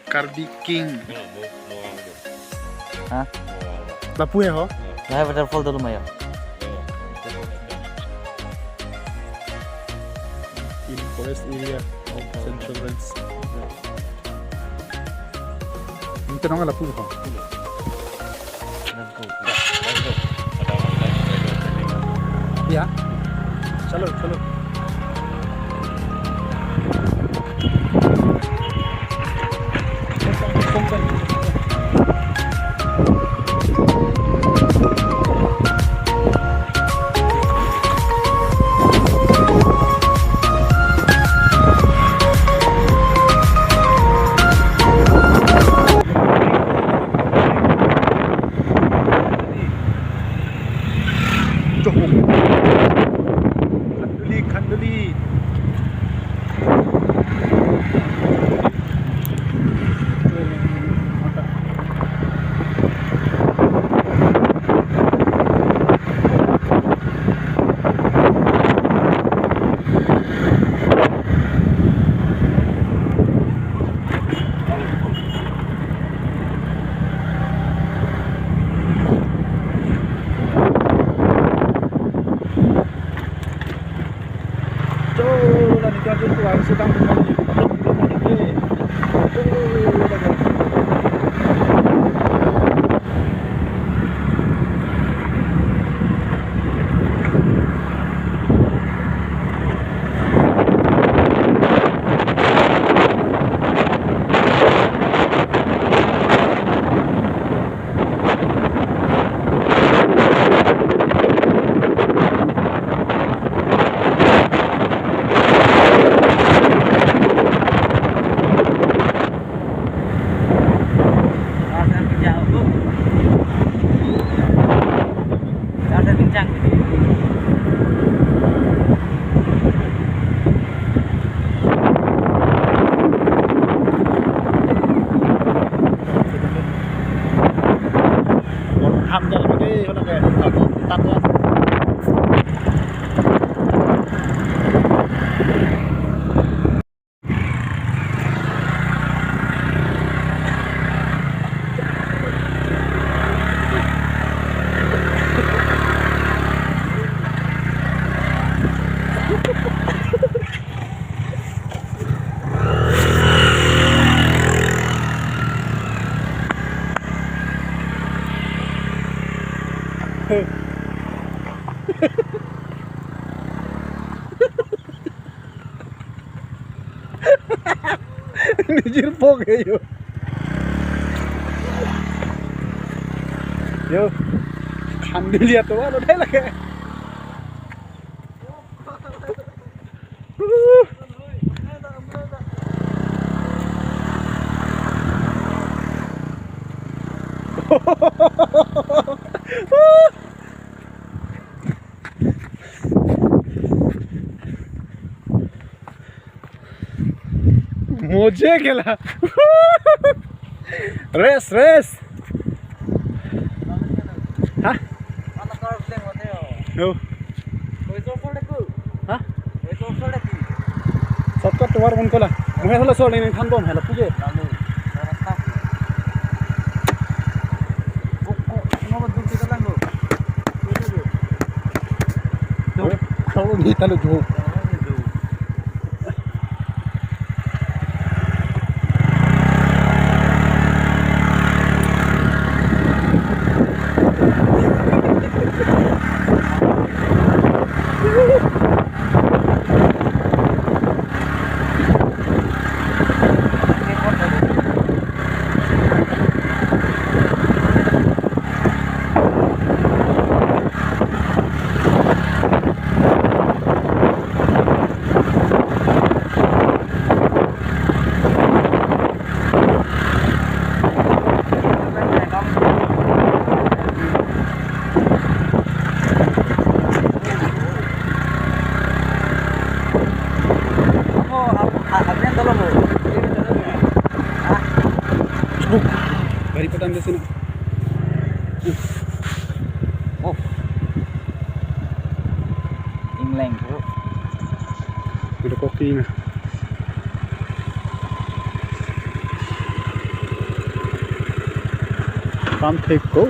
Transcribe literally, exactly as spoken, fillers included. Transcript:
Karbi King. Ha? Lapu he ho? Lahai waterfall dolo maya. In forest area of Central Range. Ini tenang lapu ho. Let's go. Let's go. Ya. Chalo, chalo. Khanduli, Khanduli. Ham jalo dei, hono ke, tap, tap ya. Nijir pok he yo. Yo. Khanduli atovar lo dai lake. Moje kela. Rest, rest. Ha? Yo. Ha? Shortcut tovar mon kola. Mo helo sol ning thanbom helo puje. Kau ni talo jo. Baripadan di sini. Oh. Ingleng, bro. Ada kopi na. Kam thek ko.